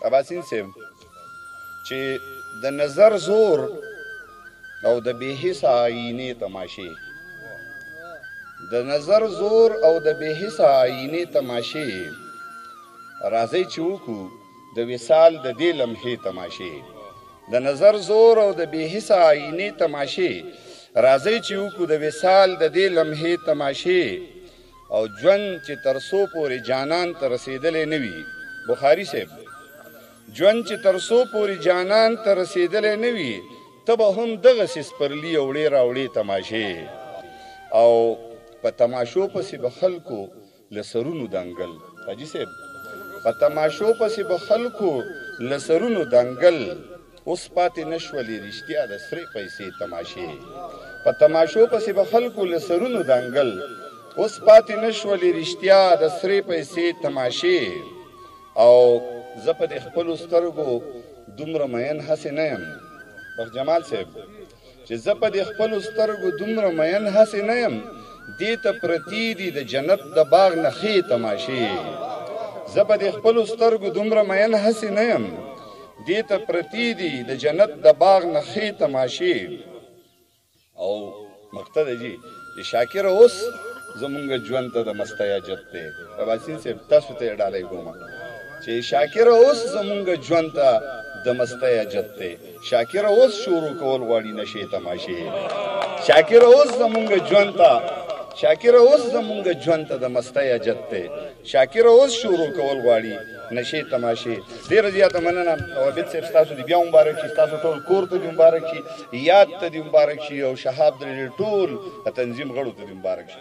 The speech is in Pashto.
اباسین صاحب چې د نظر زور او د بې حسه آیینې تماشې، د نظر زور او د بې حسه آیینې تماشې، راځئ چې وکړو د وصال د دې لمحې تماشې. د نظر زور او د بې حسه آیینې تماشې، راځئ چې وکړو د وصال د دې لمحې تماشې. او ژوند چې تر څو پورې جانان ته رسېدلی نه وي، بخاري صاحب، ژوند چې تر څو پورې جانان ته رسېدلی نه وي، ته به هم دغسې سپرلي اوړې راوړې تماشې. او په تماشو پسې به خلکو له سرونو دنګل، حاجي صاحب، په تماشو پسې به خلکو له سرونو دنګل، اوس پاتې نه شولې رښتیا د سرې پیسې تماشې. په تماشو پسې به خلکو له سرونو دنګل، اوس پاتې نه شولې رښتیا د سرې پیسې تماشې. او زه په دې خپلو سترګو دومره مین هسې نه یم، بخت جمال صاحب، چې زه په دې خپلو سترګو دومره مین هسې نه یم، دې ته پرتې دي د جنت د باغ نه ښې تماشې. زه په دې خپلو سترګو دومره مین هسې نه یم، دې ته پرتې دي د جنت د باغ نه ښې تماشې. او مقته دی جي چې شاکر اوس زمونږ ژوند ته د مستۍ حاجت دی. اباسین صاحب تاسو ته یې ډالۍ کوم چې شاکر اوس زمونږ ژوند ته د مستۍ حاجت دی، شاکر اوس شروع کول غواړي نشې تماشې. شاکر اوس زمونږ ژوند ته، شاکر اوس زمونږ ژوند ته د مستۍ حاجت دی، شاکر اوس شروع کول غواړي نشې تماشې. ډېره زیاته مننه. او عابد صاحب ستاسو دې بیا مبارک شي، ستاسو ټول کور ته دې مبارک شي، یاد ته دې مبارک شي، او شهاب درې ټول تنظیم غړو ته دې مبارک شي.